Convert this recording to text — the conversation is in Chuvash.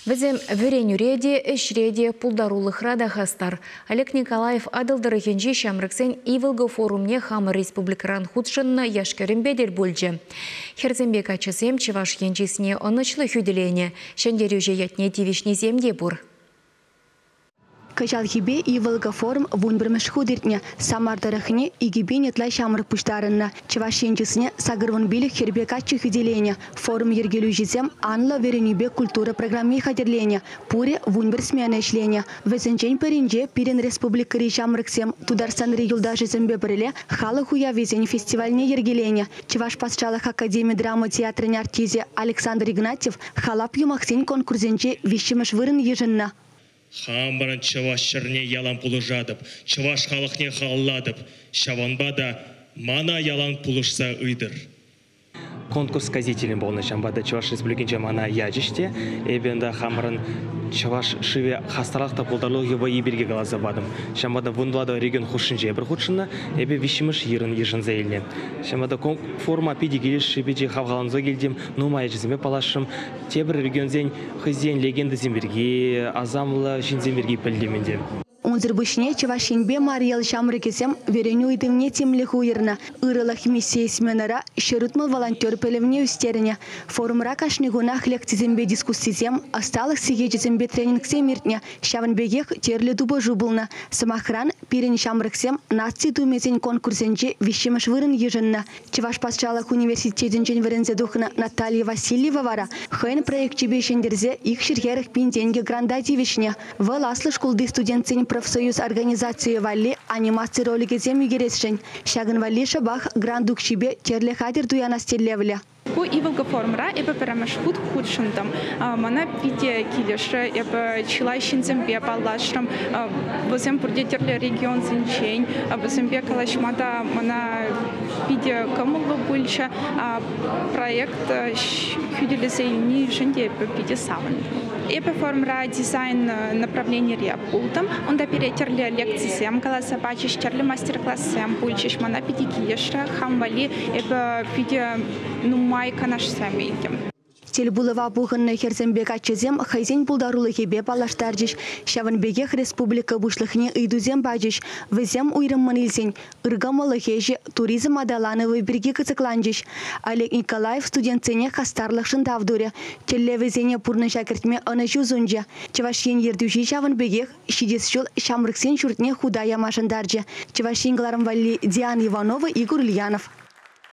Вӗсем вӗренӳре те, ӗҫре те, пултарулӑхра та хастар. Олег Николаев Атӑл тӑрӑхӗнчи ҫамрӑксен Иволга форумне хамӑр республикӑран хутшӑннӑ яш-кӗрӗмпе тӗл пулчӗ. Хӗрсемпе каччӑсем Чӑваш Ен чысне ӑнӑҫлӑ хӳтӗленӗ, ҫӗнтерӳҫӗ ятне тивӗҫнисем те пур. Кӑҫалхипе Иволга форум 11-мӗш хут иртнӗ. Самар тӑрӑхне 2000 ытла ҫамрӑк пуҫтарӑннӑ. Чӑваш Ен чысне 85 хӗрпе каччӑ хӳтӗленӗ. Форум йӗркелӳҫисем анлӑ вӗренӳпе культура программи хатӗрленӗ. Пурӗ 11 смена ӗҫленӗ. Вӗсенчен пӗринче пирӗн республикӑри ҫамрӑксем Тутарстанри юлташӗсемпе пӗрле халӑх уявӗсен фестивальне йӗркеленӗ. Чӑваш патшалӑх академи драма театрӗн артисчӗ Александр Игнатьев халап-юмахсен конкурсӗнче виҫҫӗмӗш вырӑн йышӑннӑ. Хамӑрӑн чӑваш ҫӗрне ялан пулӑшатӑп, чӑваш халӑхне халаллатӑп. Ҫавӑнпа та мана ялан пулӑшса ыйтӑр. Конкурс сказителӗн пулнӑ, ҫавӑнпа та Чӑваш Республикинче мана ячӗҫ те. Эпӗ унта хамӑрӑн чӑваш шывӗ хастарлӑх та пултарулӑхӗ вӑййи пирки каласа патӑм. Ҫавӑнпа та 14 регион хушшинче эпир хутшӑннӑ, эпӗ виҫҫӗмӗш йырӑн йышӑнса илнӗ. Ҫавӑнпа та форма питӗ килӗшрӗ, питӗ хавхаланса килтӗм, нумай ачасемпе паллашрӑм. Тепӗр регионсен хӑйсен легендисем пирки, асамлӑ ҫынсем пирки пӗлтӗм ӗнтӗ. Унсӑр пуҫне Чӑваш Енпе Мари Эл ҫамрӑкӗсем вӗренӳ ыйтӑвне тимлӗх уйӑрнӑ. Ырӑлӑх миссийӗ сменӑра 160 волонтер пӗлӗвне ӳстернӗ. Форумра кашни кунах лекцисемпе дискуссисем, ӑсталӑх сехечӗсемпе тренингсем иртнӗ. Ҫавӑн пекех тӗрлӗ тупӑшу пулнӑ. Сӑмахран, пирӗн ҫамрӑксем наци тумӗсен конкурсӗнче виҫҫӗмӗш вырӑн йышӑннӑ. Чӑваш патшалӑх университетӗнчен вӗренсе тухнӑ Наталья Васильева вара хӑйӗн проекчӗпе ҫӗнтерсе 240 пин тенкӗ гранта тивӗҫнӗ. Вӑл аслӑ шкулти студентсен профсоюз организацийӗ валли анимаци роликӗсем ӳкересшӗн. Ҫакӑн валли шӑпах грант укҫипе тӗрлӗ хатӗр туянас тӗллевлӗ. Ку Иволга форумра эпӗ пӗрремӗш хут хутшӑнтӑм. Мана питӗ килӗшрӗ. Эпӗ чылай ҫынсемпе паллашрӑм. Вӗсем пурте тӗрлӗ регионсенчен. Вӗсемпе калаҫма та мана питӗ кӑмӑллӑ пулчӗ. Проект хӳтӗлесе илнишӗн те эпӗ питӗ савӑнтӑм. Эпӗ форумра дизайн направленире пултӑм. Унта пире тӗрлӗ лекцисем каласа пачӗҫ, тӗрлӗ мастер-классем пулчӗҫ. Мана питӗ килӗшрӗ. Хам валли эпӗ питӗ нумай канашсем илтӗм. Тӗлпулӑва пухӑннӑ хӗрсемпе каччӑсем хӑйсен пултарулӑхӗпе паллаштарчӗҫ. Ҫавӑн пекех республика Пуҫлӑхне ыйтусем пачӗҫ. Вӗсем уйрӑммӑн илсен ыркӑмӑллӑх ӗҫӗ, туризм аталанӑвӗ пирки кӑсӑкланчӗҫ. Олег Николаев студентсене хастарлӑхшӑн тав турӗ, тӗллевӗсене пурнӑҫа кӗртме ӑнӑҫу сунчӗ. Чӑваш Ен ертӳҫи ҫавӑн пекех ҫитес ҫул ҫамрӑксен ҫуртне хута яма шантарчӗ. Чӑваш Ен кӑларӑм валли Диана Иванова, Игорь Ульянов.